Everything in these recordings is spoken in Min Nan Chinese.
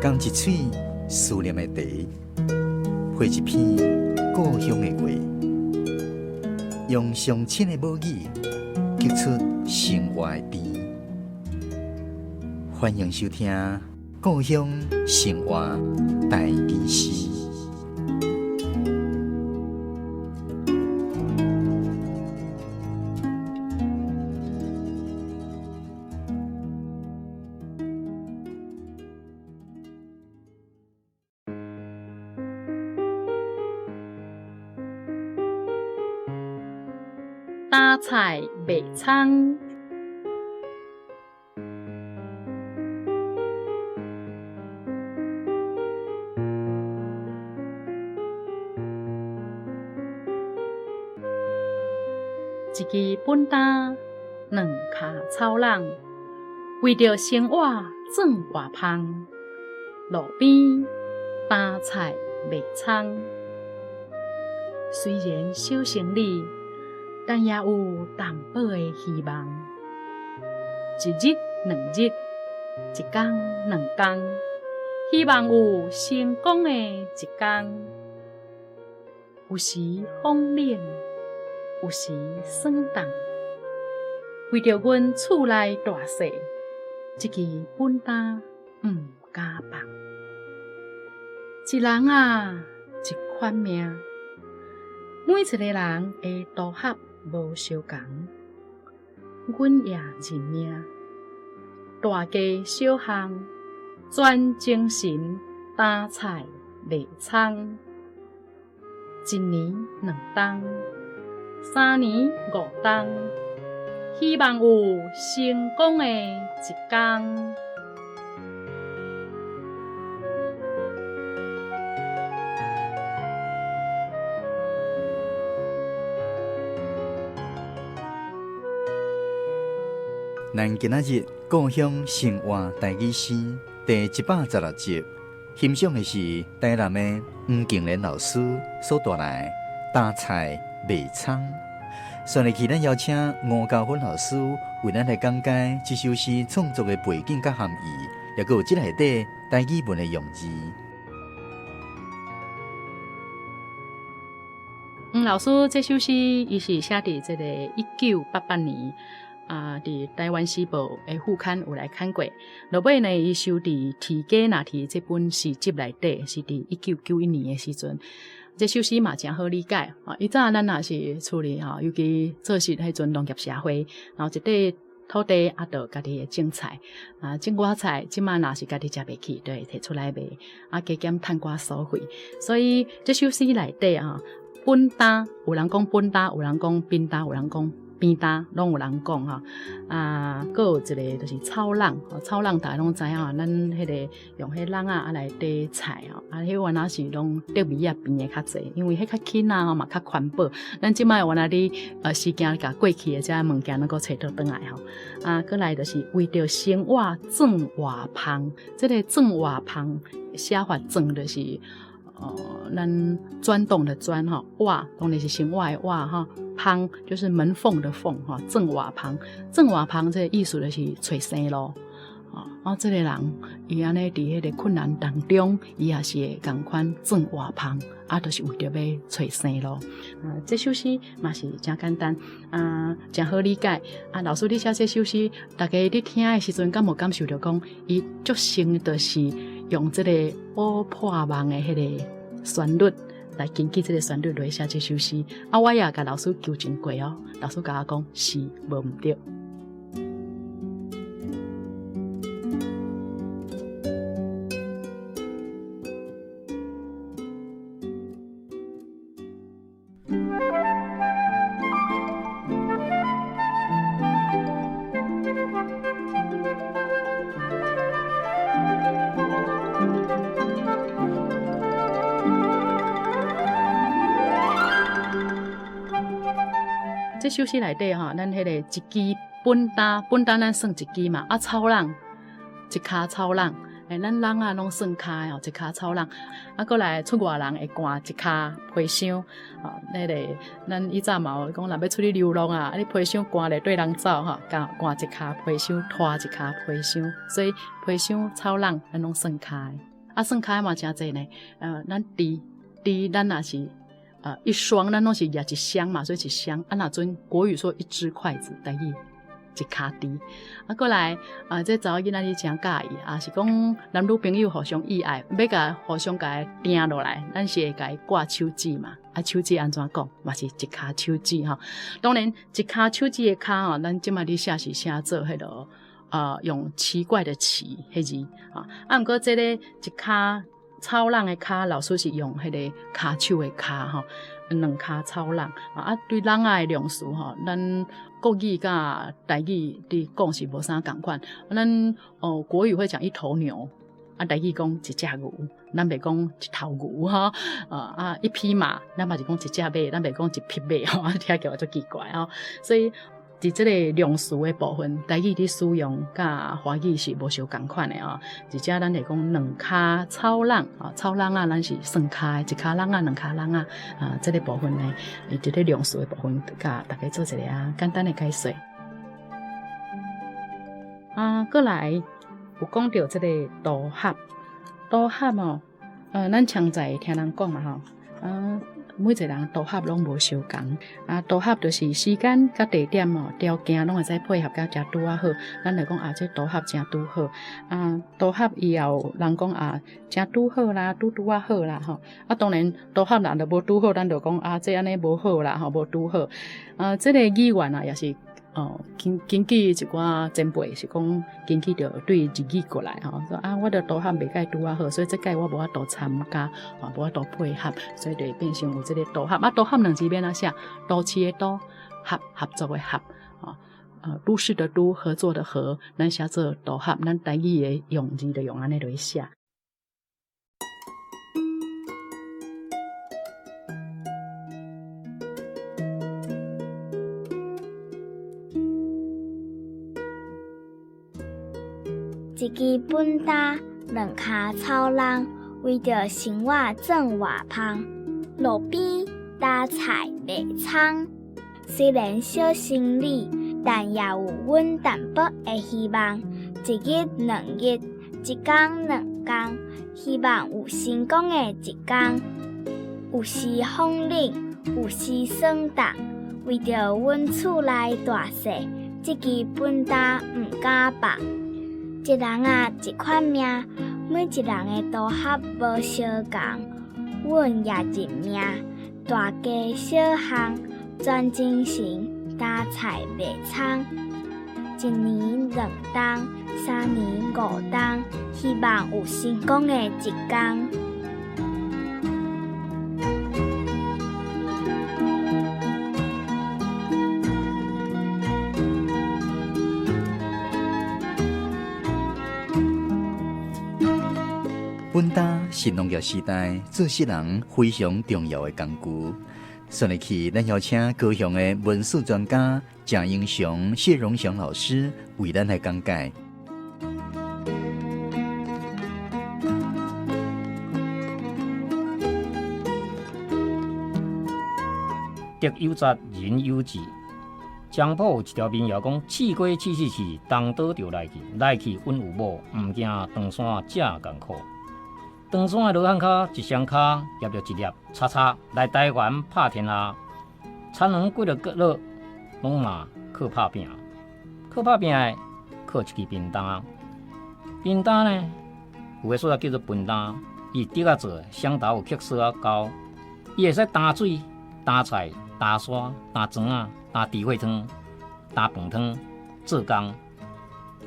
仝一喙思念的茶，配一篇故乡的话，用上亲的母语，激出生活的甜。欢迎收听《故乡生活台语诗》。担菜卖葱。一支本担，两跤草籠，为著生活转活芳。路边担菜卖葱，虽然小生理，但也有淡薄的希望。一日两日，一工两工，希望有成功的一工。有时风冷，有时霜冻，为著阮厝内大细，这支本担毋敢放。一人啊，一款命，每一个人的组合无相仝，阮也认命。大家小巷，全精神担菜卖葱，一年两冬，三年五冬，希望有成功的一工。咱今仔日故乡生活台语诗第116集，欣赏的是台南的黄敬莲老师所带来《担菜卖葱》。煞落去，咱邀请吴嘉芬老师为咱来讲解这首诗创作的背景佮含义，也阁有这内底台语文的用字。黄老师这首诗，伊是写伫这个1988年。啊，伫台湾时报的副刊有来刊过。落尾呢，伊收伫《铁家若提》这本诗集内底，是伫1991年的时阵。这首诗嘛诚好理解。啊，以早咱若是厝里吼，尤其做事彼阵农业社会，然后一块土地啊，就家己会种菜，啊，种寡菜，这马若是家己食袂去，就会提出来卖，啊，加减趁寡所费。所以这首诗内底啊，本担有人讲本担，有人讲扁担，有人讲扁担，拢有人讲吼。啊，阁有一个就是草籠，草籠大家拢知影吼，咱彼个用彼籠仔啊来提菜吼，啊，彼原来是拢竹篾仔编的较济，因为彼较轻啊吼，嘛较环保。咱这摆原来你时间共过去的这物件拢阁揣倒转来吼。啊，阁来就是为著生活转活芳，这个转活芳写法转就是。咱钻洞的钻吼，活当然是生活的活吼，芳就是门缝的缝吼，转活芳，转活芳这个意思就是揣生路。啊，这个人伊按呢伫彼个困难当中，伊也是会仝款转活芳，啊，就是为著欲揣生路。啊，这首诗嘛是诚简单，啊，诚好理解。啊，老师你写这首诗，大家咧听的时阵，敢无感受著讲，伊足像就是用这个乌破梦的彼个旋律来根据这个旋律来写这首诗。啊，我也共老师求证过哦，老师共我讲是无毋著。这首诗内底吼，咱彼个一支本担，本担咱算一支嘛，啊草籠，一跤草籠，欸，咱籠仔拢算跤的吼，一跤草籠，啊，阁来出外人会掼一跤皮箱，吼，彼个咱以早嘛有讲，若欲出去流浪啊，你皮箱掼咧缀人走吼，掼一跤皮箱，拖一跤皮箱，所以皮箱草籠咱拢算跤的。啊，算跤嘛誠濟呢。咱豬豬咱若是一雙，咱攏是舉一雙嘛，所以一雙。啊，若準國語說一隻筷子，台語一跤豬。啊，過來啊，這查某囡仔你誠佮意，啊是講男女朋友互相意愛，欲共互相共伊定落來，咱是會共伊掛手指嘛。啊，手指按怎講？嘛是一跤手指吼。當然，一跤手指的跤吼，咱這擺咧寫是寫做彼個用奇怪的奇彼字啊。啊，毋過這個一跤草籠的跤，老師是用彼個跤手的跤吼，兩跤草籠啊。對籠仔的量詞吼，咱國語佮台語佇講是無啥仝款。咱哦國語會講一頭牛，啊台語講一隻牛，咱袂講一頭牛吼。啊一匹馬，咱嘛是講一隻馬，咱袂講一匹馬吼，聽起來足奇怪吼。所以佇這個量詞的部分，台語佇使用佮華語是無相仝款的哦。而且咱會講兩跤草籠啊，草籠仔，咱是算跤的，一跤籠仔，兩跤籠仔啊，這個部分呢，佇咧量詞的部分，共大家做一个啊簡單的解說。啊，過來有講著這個都合，都合哦，咱常在聽人講嘛吼，啊。每一個人都合攏無相仝，啊，都合就是時間佮地點哦，條件攏會使配合甲誠拄仔好。咱就講啊，這都合誠拄好，啊，都合以後人講啊，誠拄好啦，拄拄仔好啦，吼。啊，當然都合若無拄好，咱就講啊，這按呢無好啦，吼，無拄好。啊，這個語言啊，也是。哦，根據一寡前輩是講，根據著對日語過來吼，說啊，我著都合袂共拄仔好，所以這屆我無法度參加，啊，無法度配合，所以就會變成有這個都合。啊，都合兩字欲按怎寫？都市的都，合合作的合，啊，都市的都，合作的合，咱寫做都合，咱台語的用字就用按呢來寫。一支本擔，兩跤草籠，為著生活轉偌芳。路邊擔菜賣蔥，雖然小生理，但也有阮淡薄的希望。一日兩日，一工兩工，希望有成功的一工。有時風冷，有時霜凍，為著阮厝內大細，這支本擔毋敢放。一人啊，一款命，每一人的都合無相仝，阮也認命。大街小巷，全精神，擔菜賣蔥。一年兩冬，三年五冬，希望有成功的一工。本擔是農業時代做事人非常重要的工具。紲落去，咱邀請高雄的文史專家鄭英雄、謝榮祥老師為咱來講解。德有責，人有志。漳浦有一條民謠講：試過試試試，東島就來去，來去阮有某，毋驚唐山這艱苦。唐山的羅漢跤，一雙跤夾著一粒叉叉來台灣拍天下。田園幾个角落，攏嘛靠拍拚，靠拍拚的靠一支扁擔。扁擔呢，有的所在叫做笨擔，伊竹仔做的，雙頭有刻索仔鈎，伊會使擔水、擔菜、擔沙、擔磚仔、擔豬血湯、擔飯湯、做工、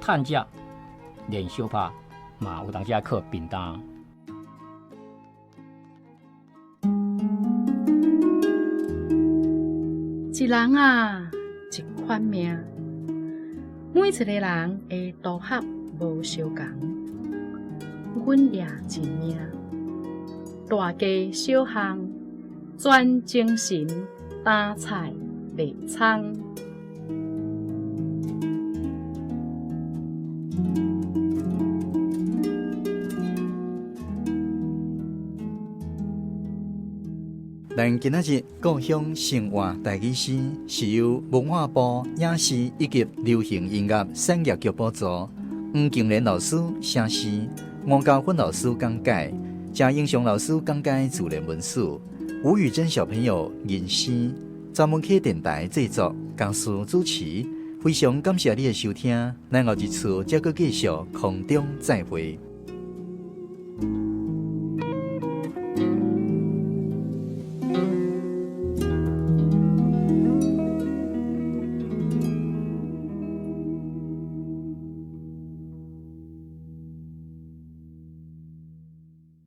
趁食、練相拍，嘛有當時愛靠扁擔。一人啊，一款命，每一個人的都合無相仝，阮也認命。大街小巷，全精神，擔菜賣蔥。咱今仔日故鄉生活台語詩，是由文化部影視以及流行音樂產業局補助，黃敬蓮老師寫詩，黃家芬老師講解，鄭英雄老師講解自然文史，吳宇珍小朋友吟詩，專門客電台製作，江蘇主持。非常感謝你的收聽，咱後一次再閣繼續空中再會。